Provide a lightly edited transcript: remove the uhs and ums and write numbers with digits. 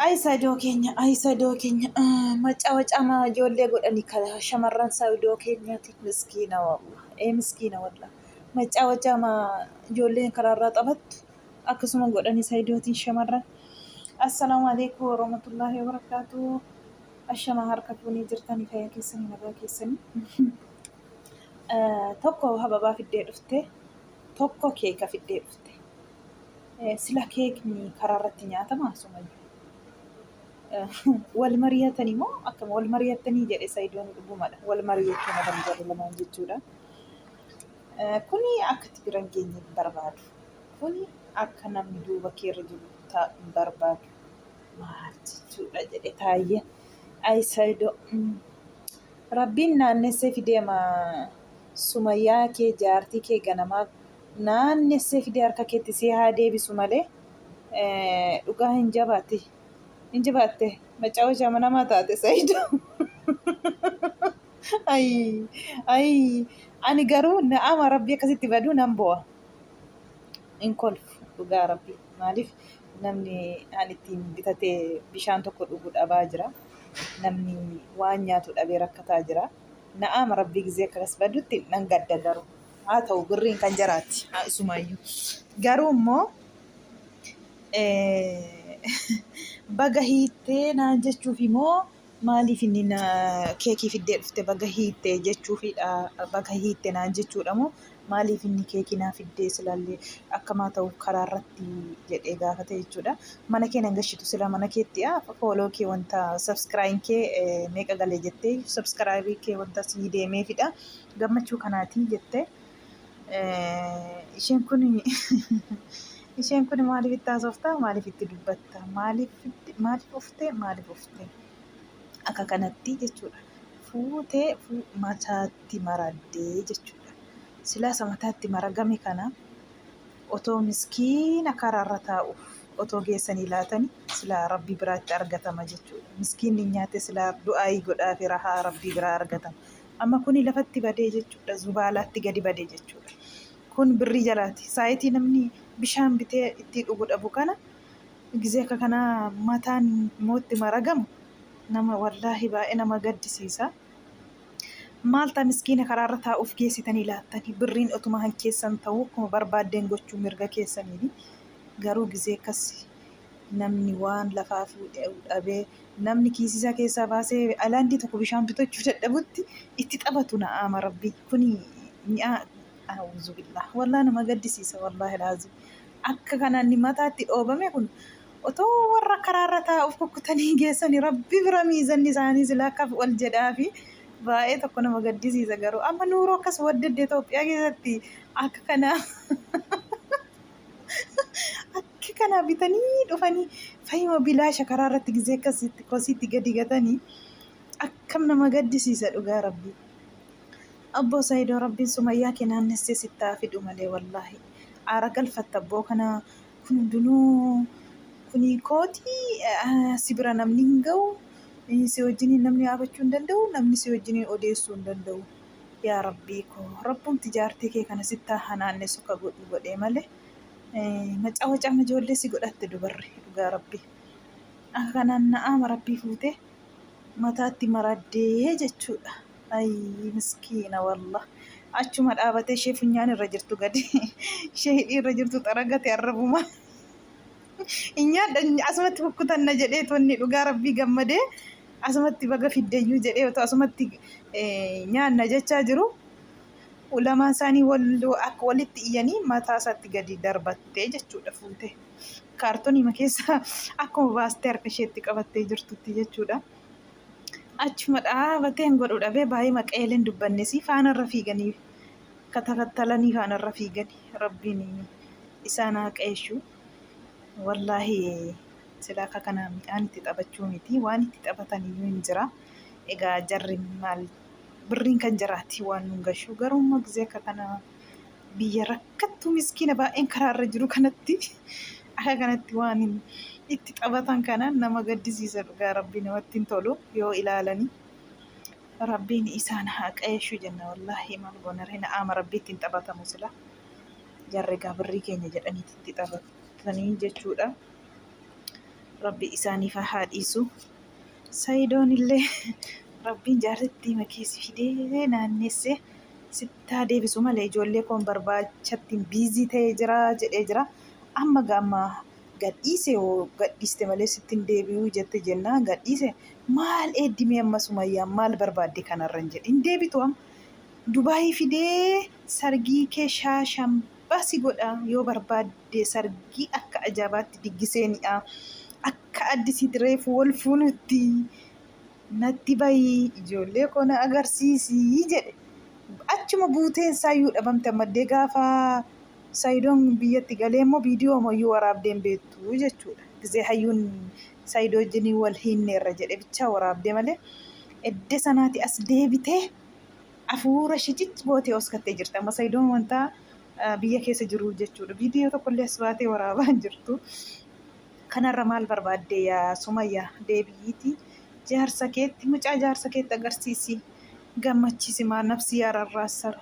Ayi Saidoo keenya, ayi Saidoo keenya, macawacama ijoollee godhani ka shamarran Saidoo keenyaati. Miskiina wallah, ee miskiina wallah. Macawacama ijoolleen karaarraa taphattu akkasuma godhani Saidootiin shamarran. Assalaamu alaikum warahmatullahi wabarakatuh. Ashamaa harka fuunee jirtanii fayyaa keessanii nagaa keessanii. Tokko hababaa fiddee dhufte, tokko keeka fiddee dhufte. Sila keekni karaa irratti nyaatamaa sumayya? Wal mariyatanii moo akkam wal mariyattanii jedhe Sayidoon dhugumadha. Wal mariyachuu malan jarri lamaan jechuudha. Kuni akka itti bira hin geenye hin barbaadu. Kuni akka namni duuba keerra jiru hin barbaadu. Maal jechuudha jedhe Taayyeen. Ayi Sayidoo. Rabbiin naannessee fideema Sumayyaa kee jaartii kee ganamaa naannessee fidee harka keetti si haa deebisu malee dhugaa hin jabaatti hin jabaatte macaawashaa manamaa taate Sayido. Ayi ayi ani garuu na'ama rabbii akkasitti baduu nan bo'a. Hin kolfu dhugaa rabbii maaliif namni an ittiin bitatee bishaan tokko dhugu dhabaa jira. Namni waan nyaatu dhabee rakkataa jira. Na'aama rabbii gizee akkas badutti nan gadda garuu. Haa ta'u birriin kan jaraati haa isumaayyuu. Garuu immoo baga hiittee naan jechuufi moo maaliif inni na keekii fiddee dhufte baga hiitte jechuufidha baga hiitte naan jechuudha moo maaliif inni keekii naa fiddee silaallee akkamaa ta'u karaa irratti jedhee gaafate jechuudha. Mana kee nan gashitu sila mana keetti fooloo kee wanta sabskiraayin kee meeqa galee jettee sabskiraayibii kee wanta sii deemeefidha. Gammachuu kanaatii jette. Isheen kun isheen kun maaliif itti haasofta? Maaliif itti dubbatta? Maaliif maaliif ufte? Maaliif ufte? Akka kanatti jechuudha. Fuutee mataatti maraddee jechuudha. Silaasa mataatti maragame kana otoo miskiina karaarra taa'uuf otoo geessanii laatanii silaa rabbi biraatti argatama jechuudha. Miskiinni nyaate silaa du'aayii godhaafi rahaa rabbii biraa argatama. Amma kuni lafatti badee jechuudha. Zubaalaatti gadi bade jechuudha. Kun birrii jalaati. Saayitii namni bishaan bitee ittii dhugu dhabu kana gizee akka kanaa mataan immoo itti maragamu nama wallaahi baay'ee nama gaddisiisa. Maal ta'a miskiina karaarra taa'uuf geessitanii laattanii birriin otuma han keessan ta'uu akkuma barbaaddeen gochuu mirga keessaniini. Garuu gizee akkas namni waan lafaa fuudhee dhabee namni kiisii isaa keessaa baasee alaandii tokko bishaan bitachuu dadhabutti itti taphatu na'aama rabbi kuni mi'aa a'uuzubillah wallaa nama gaddisiisa wallaahi laazim akka kanaan inni mataatti dhoobame kun otoo warra karaarra taa'uuf kukkutanii geessanii rabbi bira miizanni isaanii sila akka wal jedhaa fi baay'ee tokko nama gaddisiisa garuu amma nuuroo akkas waddadde Itoophiyaa keessatti akka kanaa Akka kanaa bitanii dhufanii fayyuma bilaasha karaa irratti gizee akkasitti kosiitti gadi gatanii akkam nama gaddisiisa dhugaa rabbii. Abboo Saayidoo rabbiin sumayyaa kee naannessee sitti haa fidu malee wallaahi aara galfatta abboo kana kun hundinuu kuni kootii si bira namni hin ga'u si wajjiniin namni dhaabachuu hin danda'u namni si wajjiniin odeessuu hin danda'u. Yaa rabbii koo rabbumti jaartii kee kana sitti haa naannessu ka godhu godhee malee macawacama ijoollee si godhatte dubarri dhugaa rabbii akka kanaan na'aama rabbii fuutee mataatti maraddee jechuudha. Ayii miskiina wallah achuma dhaabatee ishee funyaan irra jirtu gadi ishee hidhii irra jirtu xaragate arrabuma. Hin nyaadha asumatti kukkutanna jedhee tonni dhugaa rabbii gammadee asumatti baga fiddeyyuu jedhee otoo asumatti nyaanna jechaa jiru lamaan isaanii wal akka walitti iyyanii mataa isaatti gadi darbattee jechuudha fuute kaartoniima keessa akkuma baastee harka isheetti qabattee jirtutti jechuudha. Achuma dhaabatee hin godhu dhabee baay'ee maqeeleen dubbannesii faanarra fiiganii katafattalanii faanarra fiiganii rabbiin isaan haa qeeshu. Wallaahi sila akka kana midhaan itti taphachuu miti waan itti taphatan iyyuu hin jira. Egaa jarri maal birriin kan jaraati waan nun gashu garuu immoo gizee akka kana biyya rakkattuu miskiina baay'een karaa irra jiru kanatti akka kanatti waan itti taphatan kana nama gaddisiisa dhugaa rabbii namatti hin tolu yoo ilaalanii. Rabbiin isaan haa qayeeshu jenna wallaahi maal goona ree na'aama rabbiitti hin taphatamu sila. Jarri egaa birrii keenya jedhaniiti itti taphatanii jechuudha. Rabbi isaaniif haa dhiisu. Sayidoon illee Rabbiin jaartittii makee si fidee naannessee sittaa deebisu malee ijoollee koon barbaachattiin biizii ta'ee jira jedhee jira. Amma gaamma gadhiise hoo gadhiiste malee sitti hin deebi'uu jette jennaan gadhiise maal eeddimee amma Sumayyaan maal barbaadde kanarra hin jedhe hin deebitu amma. Dubaayii fidee sargii kee shaashambaa si godha yoo barbaadde sargii akka ajaabaatti diggisee ni'a akka addisiiti reefu wal fuunutti natti bayi ijoollee koo na agarsiisi jedhe achuma buuteen isaayyuu dhabamte ammaddee gaafa Sayidoon biyyatti galee immoo viidiyoo mayyuu waraabdee hin beektu jechuudha. Gizee hayyuun Sayidoo wajjin wal hiinneerra jedhe bichaa waraabdee malee edde sanaati as deebitee afuura ishee cic gootee oskattee jirti. Amma Sayidoon wanta biyya keessa jiru jechuudha. Viidiyoo tokkollee as baatee waraabaa hin jirtu. Kanarra maal barbaadde yaa Sumayya deebi'iiti jaarsa keetti mucaa jaarsa keetti agarsiisi gammachiisi maa nafsi yaa rarraassara.